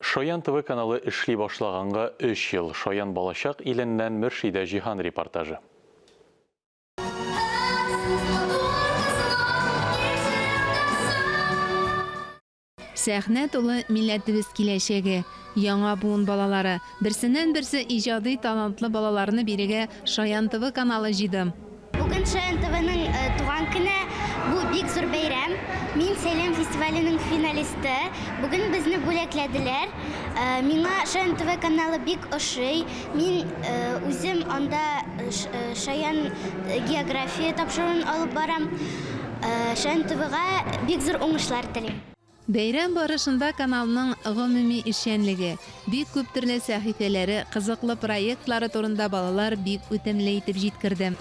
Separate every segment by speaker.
Speaker 1: Шаян ТВ каналы эшли башлаганга 3 ел. Шаян балачак иленнән Мөршидә Җиһан репортажы.
Speaker 2: Сәхнә тулы милләтебез киләчәге, яңа буын балалары, берсеннән-берсе иҗади талантлы балаларны бирегә Шаян ТВ каналы җыйды.
Speaker 3: Бүген Шаян ТВның туган көне, бу бик зур бәйрәм. Мин Сәлам фестиваленең финалисты. Бүген безне бүләкләделәр. Миңа Шаян ТВ каналы бик ошый. Мин үзем анда Шаян география тапшыруын алып барам. Шаян ТВга бик зур уңышлар телим.
Speaker 2: Бәйрәм барышында каналның гомуми эшчәнлеге, бик күп төрле сәхифәләре, кызыклы проектлары турында балалар бик үтемле итеп җиткерде.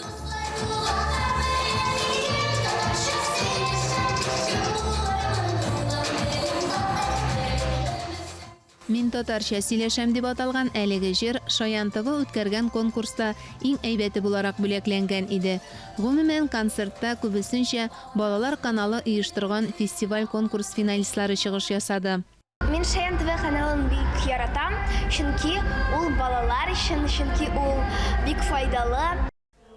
Speaker 2: Мин татарча сөйләшәм дип аталган әлеге җыр Шаян ТВ үткәргән конкурста иң әйбәте буларак бүләкләнгән иде. Гомумән, концертта күбесенчә Балалар каналы оештырган фестиваль-конкурс финалистлары чыгыш ясады.
Speaker 4: Мин Шаян ТВ каналын бик яратам, чөнки ул балалар өчен, чөнки ул бик файдалы.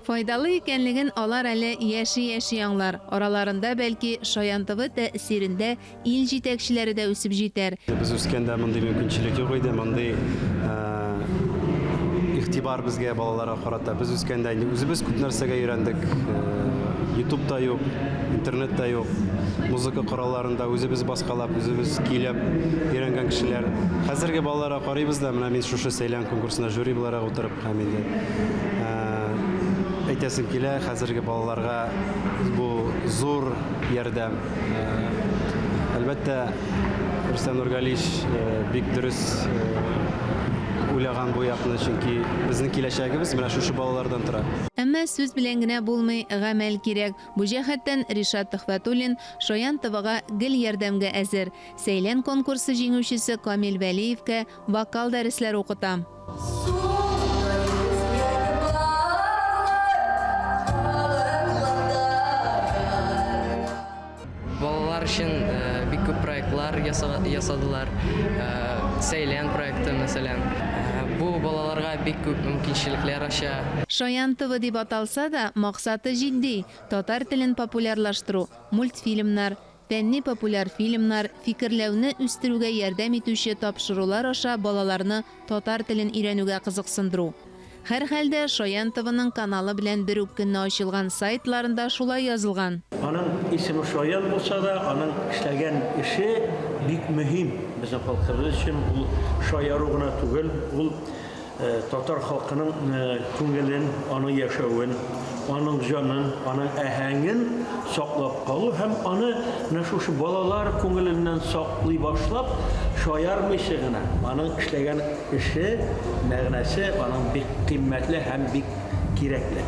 Speaker 2: Файдалы икәнлеген алар әле яши-яши аңлар. Араларында, бәлки, Шаян ТВ тәэсирендә ил җитәкчеләре дә үсеп җитәр.
Speaker 5: Без үскәндә мондый мөмкинчелек юк иде, мондый игътибар безгә, балаларга карата. Без үскәндә инде үзебез күп нәрсәгә өйрәндек. Ютуб та юк, интернет та юк. Музыка коралларын да үзебез баскалап, үзебез көйләп өйрәнгән кешеләр. Хәзерге балаларга карыйбыз да, менә мин шушы Сәйлән конкурсына жюри буларак утырып һәм инде әйтәсем килә, хәзерге балаларга бу зур ярдәм. Әлбәттә, Рөстәм Нургалиевич бик дөрес уйлаган бу якны, чөнки безнең киләчәгебез менә шушы балалардан тора.
Speaker 2: Әмма сүз белән генә булмый, гамәл кирәк. Бу җәһәттән Ришат Төхвәтуллин Шаян ТВга гел ярдәмгә әзер. Сәйлән конкурсы җиңүчесе Камил Вәлиевкә вокал дәресләре укыта.
Speaker 6: Балалар өчен бик күп проектлар ясадылар. Сәйлән проекты, мәсәлән. Бу балаларга бик күп мөмкинчелекләр ача.
Speaker 2: Шаян ТВ дип аталса да, максаты җитди, татар телен популярлаштыру, мультфильмнар, Фәнни-популяр фильмнар, фикерләүне үстерүгә ярдәм итүче тапшырулар аша балаларны татар телен өйрәнүгә кызыксындыру. Һәрхәлдә, Шаян ТВның каналы белән бер үк көнне ачылган сайтларында шулай язылган.
Speaker 7: Аның исеме Шаян булса да, аның эшләгән эше бик мөһим безнең халкыбыз өчен. Ул шаяру гына түгел, ул Татар халкының күңелен, аның яшәвен, аның җанын, аның аһәңен саклап калу һәм аны менә шушы балалар күңеленнән саклый башлап, шаярмыйча гына, аның эшләгән эше, мәгънәсе аның бик кыйммәтле һәм бик кирәкле.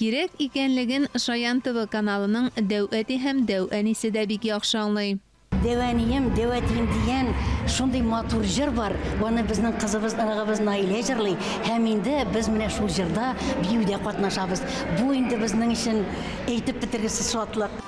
Speaker 2: Кирәк икәнлеген Шаян ТВ каналының дәү әти һәм дәү әнисе дә бик яхшы аңлый.
Speaker 8: Дәү әнием, дәү әтием дигән шундый матур җыр бар. Аны безнең кызыбыз, оныгыбыз Наилә җырлый. Һәм инде без менә шул җырда биюдә катнашабыз. Бу инде безнең өчен әйтеп бетергесез шатлык.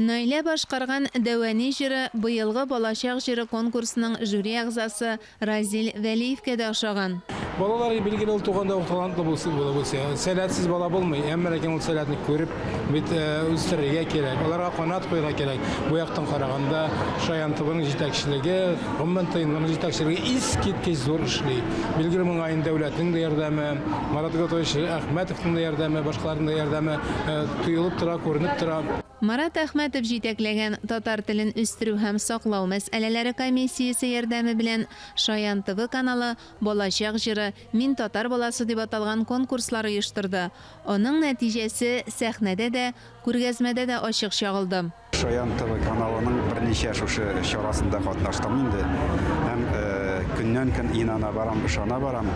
Speaker 2: Наилә башкарган Дәү әни җыры быелгы Балачак җыры конкурсының жюри әгъзасы Разил Вәлиевкә дә ошаган.
Speaker 9: Балалар, билгеле, ул туганда ук талантлы булып үсә. Сәләтсез бала булмый, әмма ләкин ул сәләтне күреп бит үстерергә кирәк, аларга канат куярга кирәк. Бу яктан караганда, Шаян ТВның җитәкчелеге, гомумән, ТНВның җитәкчелеге искиткеч зур эшли. Билгеле, моңа инде дәүләтнең дә ярдәме, Марат Готович Әхмәтовның да ярдәме, башкаларның да ярдәме тоелып тора, күренеп тора.
Speaker 2: Марат Әхмәтов җитәкләгән Татар телен үстерү һәм саклау мәсьәләләре комиссиясе ярдәме белән Шаян ТВ каналы Балачак җыры, Мин татар баласы дип аталган конкурслар оештырды. Аның нәтиҗәсе сәхнәдә дә, күргәзмәдә дә ачык чагылды.
Speaker 10: Шаян ТВ каналының берничә шушы чарасында катнаштым инде һәм көннән-көн инана барам, ышана барам.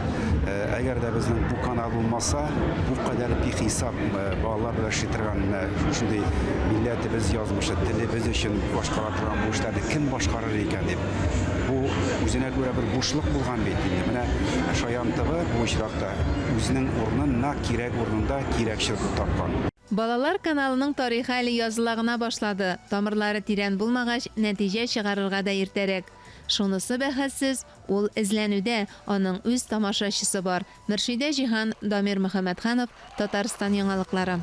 Speaker 10: Әгәр дә безнең бу канал булмаса, бу кадәр бихисап балалар белән эшли торган менә шушындый милләтебез язмышы, телебез өчен башкара торган бу эшләрне кем башкарыр икән дип. Бу үзенә күрә бер бушлык булган бит инде. Менә Шаян ТВ бу очракта үзенең урынын нәкъ кирәк урынында, кирәк чорда тапкан.
Speaker 2: Балалар каналының тарихы әле языла гына башлады, тамырлары тирән булмагач, нәтиҗә чыгарырга да иртәрәк. Шунысы бәхәссез, ул эзләнүдә, аның үз тамашачысы бар. Мөршидә Җиһан, Дамир Мөхәммәтханов, Татарстан яңалыклары.